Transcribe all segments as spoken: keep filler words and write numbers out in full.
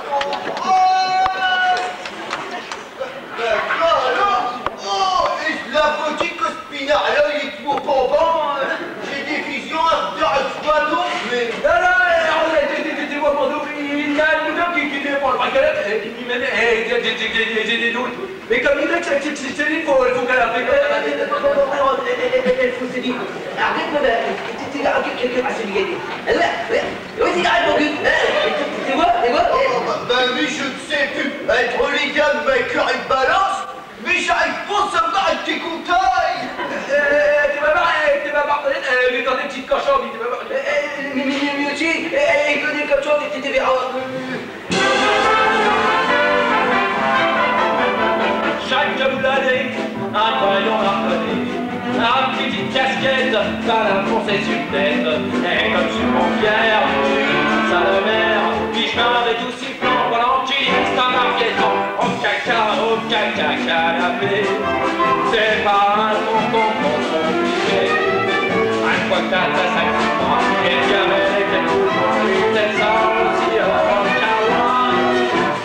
Oh, oh. Ben, quoi alors ? Oh, et la petite cospinard là, il est tout en bas, hein. J'ai des visions, hein, dans le bateau, mais... Non, non, eh, oh, eh, t'es, t'es, t'es, t'es, moi, mon dos, il, il a un boudin qui, qui défend le braquelette, et qui m'y met, eh, j'ai, j'ai, j'ai, j'ai, j'ai des doutes. Mais comme il est, c'est, c'est, c'est, c'est, il faut, il faut qu'elle arrive. Eh, eh, eh, eh, eh, eh, eh, faut se dire, arrête, là, t'es, t'es, t'es là, ok, ok, ok, ah, c'est bien. Eh, ouais, ouais. Oui, c'est carré, mon cul. Eh, tu, tu, tu vois, tu vois, eh. Oh, bah, bah, mais je ne sais plus. Entre les gars, ma cœur, il balance, mais j'arrive pas à savoir avec qui qu'on taille. Euh, t'es pas mar-, euh, t'es pas pardonné, euh, mais t'es un petit cochon, mais t'es pas pardonné. Euh, euh, mais, mais, mais, mais aussi, euh, euh, il connaît le cochon, t'es, t'es, t'es, euh, Chaque année, un crayon à coller, une petite casquette, pas la foncée sur tête, et comme sur mon fier, ça le maire, puis je m'en vais tout sifflant, pendant qu'il s'en marquait, au caca, au caca, canapé. C'est pas un tonton qu'on oublie. Un fois que t'as ta sacrée, et bien, avec un coup de poing, t'es ça aussi,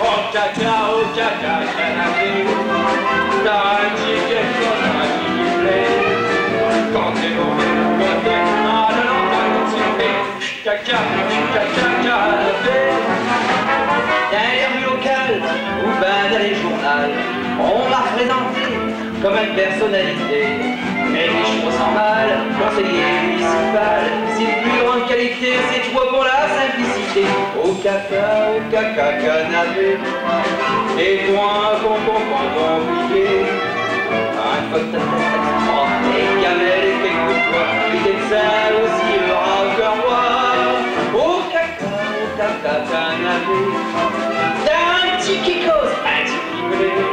au caca, au caca, canapé. T'as un petit quelque chose, un petit qui plaît. Quand t'es mauvais, quand t'es mal, alors t'as un petit fait. Caca, caca, canapé. Dans les rues locales, ou ben dans les journaux, on m'a représenté comme une personnalité. Mais je me sens mal, conseiller municipal. Si le plus grande qualité, c'est toi pour la simplicité. Au caca, au caca, canapé. Et toi, un bonbon, bonbon oublié. Une fois que t'as ta sacrée, et gamelle et quelquefois, et t'es ça aussi, le rancœur, au caca. Caca, canapé, t'as un petit qui cause, un petit qui plaît.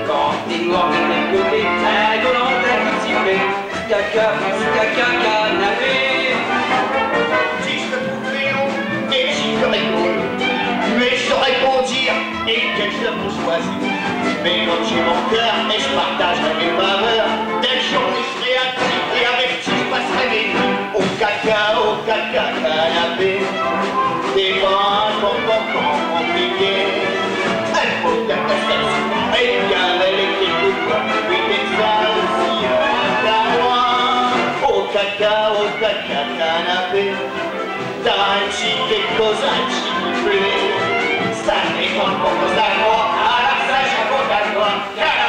Quand t'es noir de l'autre côté, un galant, un petit sifflet. Caca, caca, canapé. Si je te trouve Léo, et j'y ferai beau. Mais je saurais pas dire, et Quel jour pour choisir. Mais comme j'ai mon cœur, et j'partagerai mes faveurs. Tel jour, je serai actif et averti, j'passerai mes nuits au caca, au caca canapé. Des bras, bon, bon, bon, compliqué. Elle faut caca, et puis avec les quelques fois, oui, mais ça aussi, euh, la loi. Au caca, au caca canapé. T'as un petit quelque chose, un petit peu. Ça dépend comment ça va. Alors ça, j'avoue, d'accord.